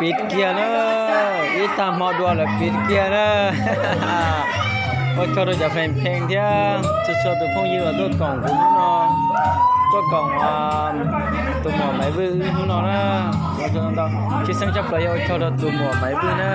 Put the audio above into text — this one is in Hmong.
Piv kiag na, ib tag hmo dua lawm piv kiag na. Ua tsaug rau cov fans pheej thiab txhua txhua tus phooj ywg uas tuaj koom kuv hnub no, tuaj koom tus muam Maiv Vwj wb hnub no na. Ua tsaug ntau, tshwj xeeb tshaj plaws yog ua tsaug rau tus muam Maiv Vwj na.